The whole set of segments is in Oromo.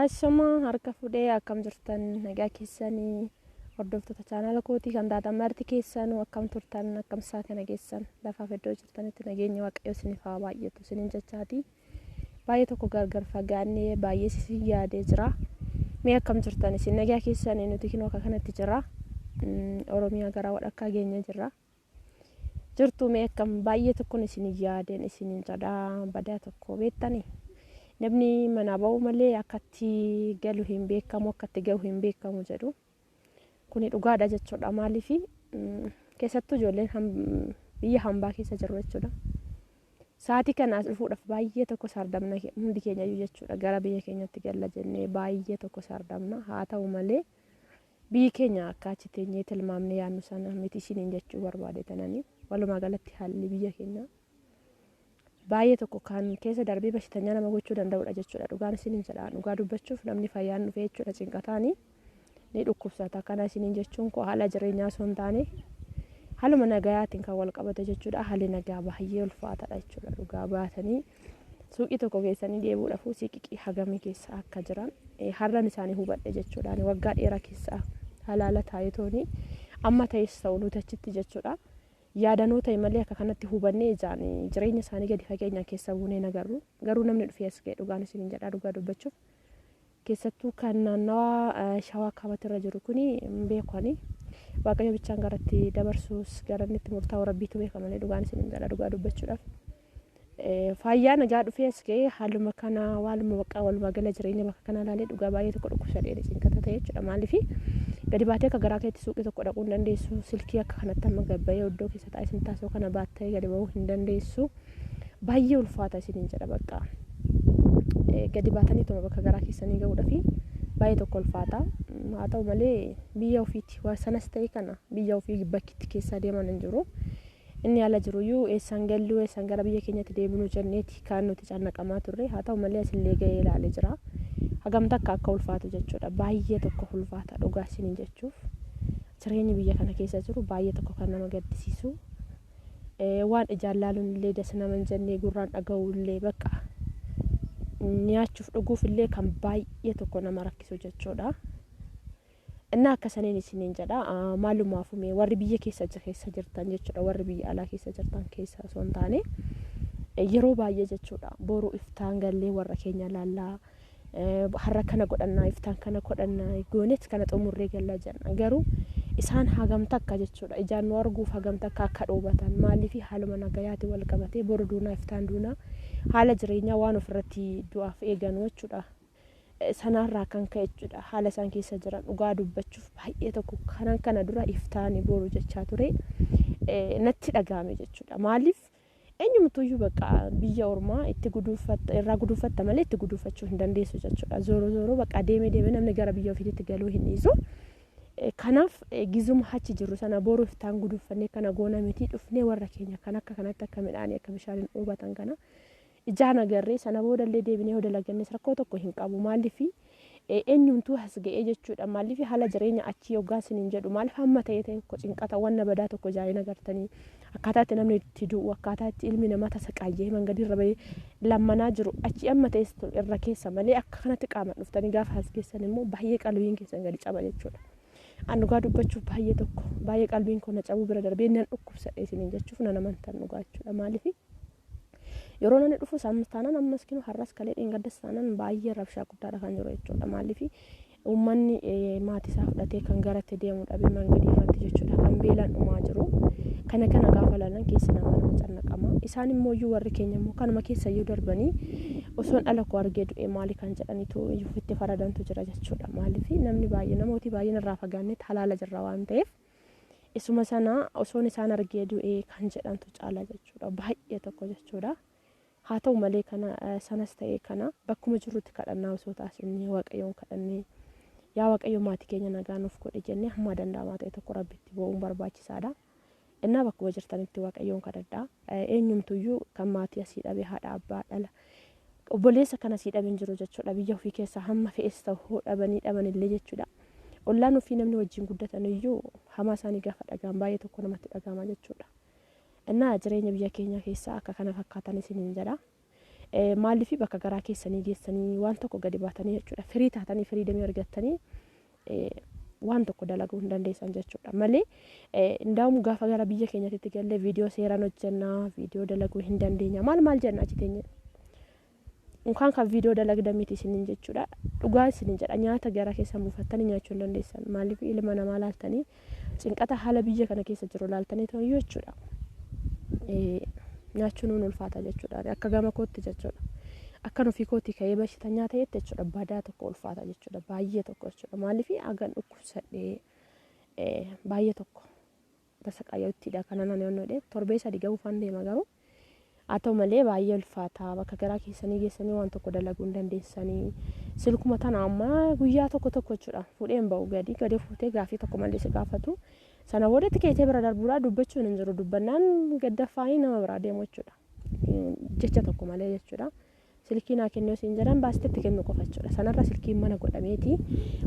Ashamaa harka fuudhee akkam jirtan nagaa keessanii hordoftoota chaanaala kootii kan taatan marti keessanuu akkam turtan akkam isaa kana geessan lafaaf iddoo jirtanitti nageenyi waaqayyo isiniif haa baay'atu isiniin jechaati. Baay'ee tokko gargar fagaannee baay'ee isin yaadee jira. Mee akkam jirtan isin nagaa keessanii nuti kinoo akka kanatti jira. Oromiyaa gara walakkaa geenye jirra. Jirtuu mee akkam baay'ee tokkon isin yaadeen isinin jedha badaa tokko beektani namni manaa ba'u malee akkatti galu hin beekamu akkatti gahu hin beekamu jedhu kuni dhugaadha jechuudha maaliif keessattuu ijoolleen biyya hambaa keessa jiru jechuudha sa'aatii kana as dhufuudhaaf baay'ee tokko sardamna hundi keenya iyyuu jechuudha gara biyya keenyatti galla jennee baay'ee tokko sardamna haa ta'u malee Biyyi keenya akka achi teenyee tilmaamnee yaadnu sana miti isiniin jechuu barbaade tanani. Walumaa galatti haalli biyya keenyaa baay'ee tokko kan keessa darbee bashitanyaa nama gochuu danda'udha jechuudha. Dhugaan isiniin jedha. Dhugaa dubbachuuf namni fayyaan dhufee jechuudha cinqataani ni dhukkubsata. Kana isiniin jechuun koo haala jireenyaa osoo hin taane haaluma nagayaatiin kan wal qabate jechuudha. Haalli nagaa baay'ee ulfaataadha jechuudha. Dhugaa baatanii Suuqii tokko geessanii deebi'uudhaafuu siqiqii hagamii keessa akka jiran har'an isaanii hubadhe jechuudha. Ani waggaa dheeraa keessa halaala taa'ee tooni amma ta'es ta'u nuti achitti jechuudha. Yaadanoo ta'e malee akka kanatti hubannee ijaan jireenya isaanii gadi fageenyaan keessa buunee hin agarru. Garuu namni dhufee as ga'e dhugaan isiniin jedhaa dhugaa dubbachuuf. Keessattuu kan naannawaa Shawaa Kaabaatti irra jiru kuni hin beeku ani. Waaqayyo bichaan garatti dabarsuus gara inni itti murtaa'u Rabbiitu beeka malee dhugaan isiniin jedha dhugaa dubbachuudhaaf. Faayyaa nagaa dhufee as ga'ee haaluma kana waaluma bakka walumaa gala jireenya bakka kanaa ilaalee dhugaa baay'ee tokko dhukkubsadhee cinqata ta'e jechuudha. Maaliif gadi baatee akka garaa keetti suuqii tokko dhaquu hin dandeessu. Silkii akka kanatti amma gabbayee iddoo keessa taa'ee isin taasisuu kana baattee gadi ba'uu hin dandeessu. Baay'ee ulfaata isiniin jedha bakka. Gadi baataniituma bakka garaa keessanii ga'uudhafi baay'ee tokko ulfaata. Haa ta'u malee biyya ofiiti waan sanas ta'e kana biyya ofii bakki itti keessaa deeman hin jiru. Inni ala jiruyyuu eessaan galluu eessaan gara biyya keenyatti deebinu jenneeti kan nuti cannaqamaa turre. Haa ta'u malee asillee ga'ee ilaalee jira. Hagam takka akka ulfaatu jechuudha. Baay'ee tokko ulfaata dhugaa isiniin jechuuf. Jireenyi biyya kana keessa jiru baay'ee tokko kan nama gaddisiisu. Waan ijaan laaluun illee das nama hin jenne gurraan dhaga'uu illee bakka nyaachuuf dhuguuf illee kan baay'ee tokko nama rakkisu jechuudha. Innaa akka saniin isiniin jedha maalumaafuu mee warri biyya keessa keessa jirtan jechuudha warri biyya alaa keessa jirtan keessa osoo hin taane yeroo baay'ee jechuudha boru iftaan gallee warra keenya laallaa har'a kana godhannaa iftaan kana godhannaa goonet kana xumurree gallaa jenna garuu isaan hagam takka jechuudha ijaan nu arguuf hagam takka akka dhoobatan maaliif haaluma nagayaati wal qabatee boru duunaa iftaan duunaa haala jireenyaa waan ofirratti du'aaf eeganu jechuudha sanaarraa kan ka'e jechuudha haala isaan keessa jiran dhugaa dubbachuuf baay'ee tokko kanan kana dura iftaani boru jechaa ture natti dhaga'ame jechuudha maaliif eenyumtuyyuu bakka biyya ormaa itti guduunfatta irraa guduunfatta malee itti guduunfachuu hin dandeessu jechuudha zooroo zooroo bakka deemee deemee namni gara biyya ofiitti galuu hin dhiisu. Kanaaf gizuma achi jirru sana boru iftaan guduunfannee kana goona miti dhufnee warra keenya kan akka kanatti akka midhaanii akka bishaaniin dhoobatan kana ijaan agarree sana boodallee deebinee yoo dalagannes rakkoo tokko hin qabu. Maaliif eenyumtuu as ga'ee jechuudha. Maaliif haala jireenya achii yoggaa isiniin jedhu maaliif hamma ta'e tokko cinqata wanna badaa tokko ijaan agartanii akkaataa itti namni itti du'u akkaataa itti ilmi namaa tasaqaayyee mangadirra bahee lammanaa jiru achii amma ta'es irra keessa malee akka kanatti qaamaan dhuftanii gaafa as geessan immoo baay'ee qalbiin keessan gadi caba jechuudha. An dhugaa dubbachuuf baay'ee tokko baay'ee qalbiin koo na cabuu bira darbee nan dhukkubsadhe isiniin jechuuf nan amantan dhugaa jechuudha. Maaliif Yeroo namni dhufus ammas taanaan ammas kinu har'as kalee dheengaddas taanaan baay'ee rabshaa guddaadha kan jiru jechuudha. Maaliif uummanni maatii isaa fudhatee kan garatti deemu dhabee mangadii irratti jechuudha kan beelaan dhumaa jiru. Kana kana gaafa ilaalan keessi namaa nama cannaqama. Isaan immoo iyyuu warri keenya immoo kanuma keessa iyyuu darbanii osoon dhala koo argee du'e maali kan jedhanitu itti faradantu jira jechuudha. Maaliif namni baay'ee namooti baay'een irraa fagaannetti halaala jirra waan ta'eef. Isuma sana osoon isaan argee du'ee kan jedhantu caala jechuudha. Baay'ee tokko jechuudha. Haa ta'u malee kana sanas ta'ee kana bakkuma jirrutti kadhannaa osoo taasifnee Waaqayyoon kadhannee yaa Waaqayyo maatii keenya nagaa nuuf godhi jennee hamma danda'amaa ta'e tokko Rabbitti boo'uun barbaachisaadha. Innaa bakkuma jirtanitti Waaqayyoon kadhadhaa. Eenyumtuyyuu kan maatii asii dhabe haadha abbaa dhala obboleessa kan asii dhabe hin jiru jechuudha. Biyya ofii keessaa hamma fe'es ta'u dhabanii dhabanillee jechuudha. Ollaan ofii namni wajjin guddatan iyyuu hamaa isaanii gaafa dhaga'an baay'ee tokko namatti dhaga'ama jechuudha. Innaa jireenya biyya keenyaa keessaa akka kana fakkaatan isiniin jedha. Maaliif bakka garaa keessanii geessanii waan tokko gadi baatanii jechuudha. Firii taatanii firii damee argattanii waan tokko dalaguu hin dandeessan jechuudha. Malee indaa'uun gaafa gara biyya keenyatti gallee viidiyoo seeraan hojjennaa, viidiyoo dalaguu hin dandeenya. Maal maal jenna achi teenye. Unkaan kan viidiyoo dalagda miti isiniin jechuudha. Dhugaa isiniin jedha, nyaata gara keessan buufattanii nyaachuu hin dandeessan. Maaliif ilma namaa laaltanii cinqata haala biyya kana keessa jiru laaltanii ta'uyyuu jechuudha. Nyaachuun nuun ulfaata jechuudha. Akka gama kootti jechuudha. Akka nufi kootti ka'ee bashitanyaa ta'etti jechuudha. Badaa tokko ulfaata jechuudha. Baay'ee tokko jechuudha. Maaliif hagan dhukkubsadhee baay'ee tokko tasaqayyoottidha kana nan yoonnoo torbee 3 ga'uufan deema garuu. Haa ta'u malee baay'ee ulfaata. Bakka garaa keessanii geessanii waan tokko dalaguu hin dandeessanii. Silkuma tana amma guyyaa tokko tokko jechuudha. Fuudheen ba'u gadi gadi fuutee gaafii tokko malee si gaafatu. Sana boodatti keetee bira darbuudhaa dubbachuun hin jiru. Dubbannaan gaddaffaanii nama biraa deemu jechuudha. Jecha tokko malee jechuudha. Silkii naa kennuu siin jedhan baastetti kennu qofa jechuudha. Sanarra silkiin mana godhameeti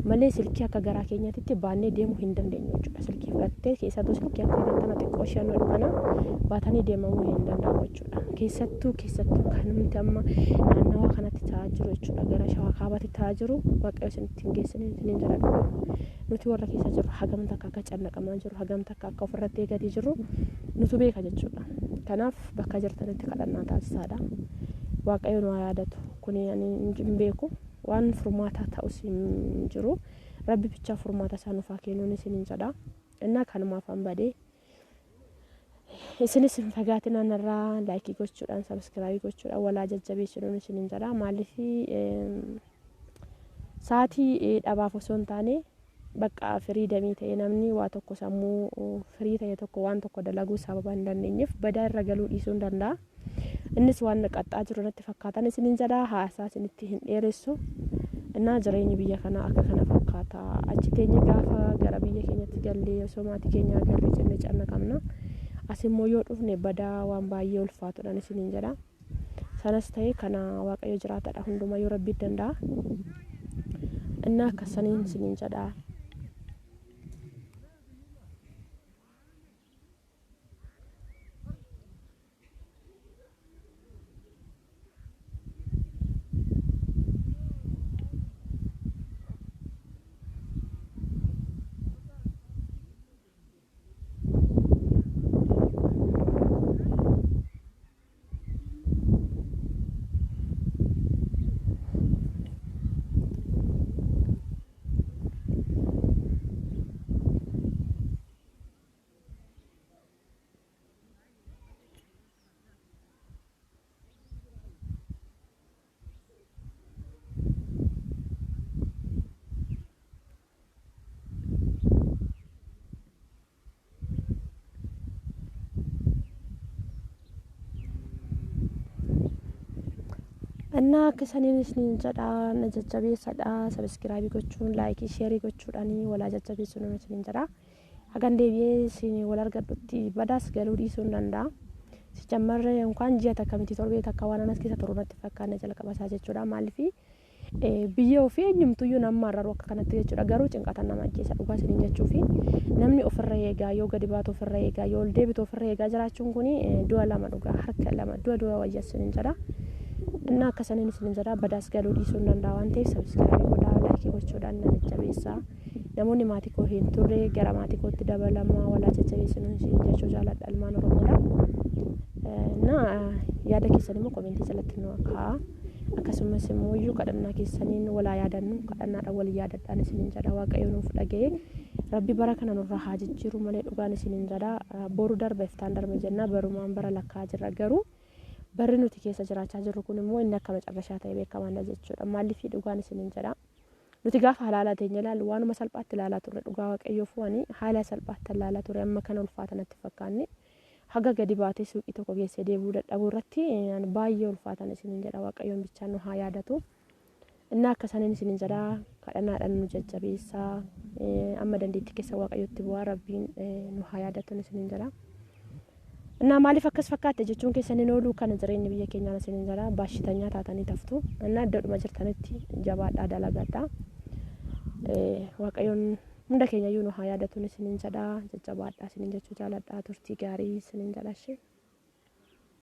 malee silkii akka garaa keenyatti baannee deemuu hin dandeenyu jechuudha. Silkii fudhattee keessattuu silkii akka kana xiqqoo ishee kana baatanii deemamuu hin danda'amu jechuudha. Keessattuu kan nuti amma naannawaa kanatti ta'aa jiru jechuudha. Gara Shawaa Kaabaatti ta'aa jiru Waaqayyo isinitti hin geessine isiniin jedha dhugaa. Nuti warra keessa jirru hagam takka akka cannaqamaa jiru, hagam takka akka ofirratti eegatee jiru nutu beeka jechuudha. Kanaaf bakka jirtanitti kadhannaa taasisaadha. Waaqayyo nu haa yaadatu. Kuni ani hin beeku. Waan furmaataa ta'us hin jiru. Rabbi bichaa furmaata isaa nuuf haa kennuun isiniin jedha. Innaa kanumaaf an badee. Isinis hin fagaatinaa narraa laayikii gochuudhaan, sabiskiraabii gochuudhaan walaa jajjabeessuudhaan isiniin jedha. Maaliif sa'aatii dhabaaf osoo hin taane bakka firii damii ta'e namni waa tokko sammuu firii ta'e tokko waan tokko dalaguu sababa hin dandeenyeef badaa irra galuu dhiisuu hin danda'a. Innis waan qaxxaa jiru natti fakkaatan isiniin jedha. Haasaa isinitti hin dheeressu. Innaa jireenyi biyya kanaa akka kana fakkaata. Achi teenye gaafa gara biyya keenyatti gallee osoo maatii keenya agarree jennee cannaqamna. As immoo yoo dhufne badaa waan baay'ee ulfaatudhaan isiniin jedha. Sanas ta'e kana Waaqayyo jiraatadha hundumaa yoo Rabbi danda'a. Innaa akkasaniin isiniin jedha. Innaa akka isaniin isiniin jedha na jajjabeessadha. Sabiskiraabii gochuun, laayikii, sheerii gochuudhaan walaa jajjabeessuun isiniin jedha. Hagan deebi'ee isin wal argadhutti badaas galuu dhiisuu hin danda'a. Sijammarree yookaan ji'a takka miti torbee takka waan anas keessa turu natti fakkaanne jalqaba isaa jechuudha. Maaliif biyya ofii eenyumtuyyuu nama arraru akka kanatti jechuudha. Garuu cinqatan nama ajjeesa dhugaa isiniin jechuufi namni ofirra eegaa yoo gadi baatu ofirra eegaa yoo ol deebitu ofirra eegaa jiraachuun kuni du'a lama dhugaa harka lama du'a du'a wayya isiniin jedha. Innaa akka saniin isiniin jedha badaas galuu dhiisuu hin danda'a waan ta'eef sabiskiraabii godhaa laayikii gochuudhaan na jajjabeessaa. Namoonni maatii koo hin turre gara maatii kootti dabalamaa walaa jajjabeessuun isiniin jechuu jaaladha ilmaan Oromoodha. Innaa yaada keessan immoo komentii jalatti nu kaa'a. Akkasumas immoo iyyuu kadhannaa keessaniin walaa yaadannu kadhannaadhaan wal yaadadhaan isiniin jedha Waaqayyo nuuf dhaga'e. Rabbi bara kana nurraa haa jijjiiru malee dhugaan isiniin jedha. Boru darba iftaan darba jenna barumaan bara lakkaa jirra garuu barri nuti keessa jiraachaa jirru kun immoo inni akka macarrashaa ta'e beekamaadha jechuudha. Maaliif dhugaan isiniin jedha. Nuti gaafa halaala teenya ilaallu waanuma salphaatti ilaalaa turre dhugaa Waaqayyoof waan haala salphaatti ilaalaa turre amma kana ulfaata natti fakkaanne. Haga gadi baatee suuqii tokko geessee deebi'uu dadhabuu irratti baay'ee ulfaatan isiniin jedha Waaqayyoon bichaan nu haa yaadatu. Innaa akka saniin isiniin jedha kadhannaadhaan nu jajjabeessaa amma dandeettii keessa Waaqayyotti bu'aa Rabbiin nu haa yaadatu isiniin jedha. Innaa maaliif akkas fakkaatte jechuun keessan hin oolu kana jireenya biyya keenyaan isiniin jedha baashitanyaa taatanii taftu. Innaa iddoodhuma jirtanitti jabaadhaa dalagadhaa. Waaqayyoon hunda keenya iyyuu nu haa yaadatu isiniin jedha jajjabaadhaa isiniin jechuu jaaladhaa turtii gaarii isiniin jedha ishee.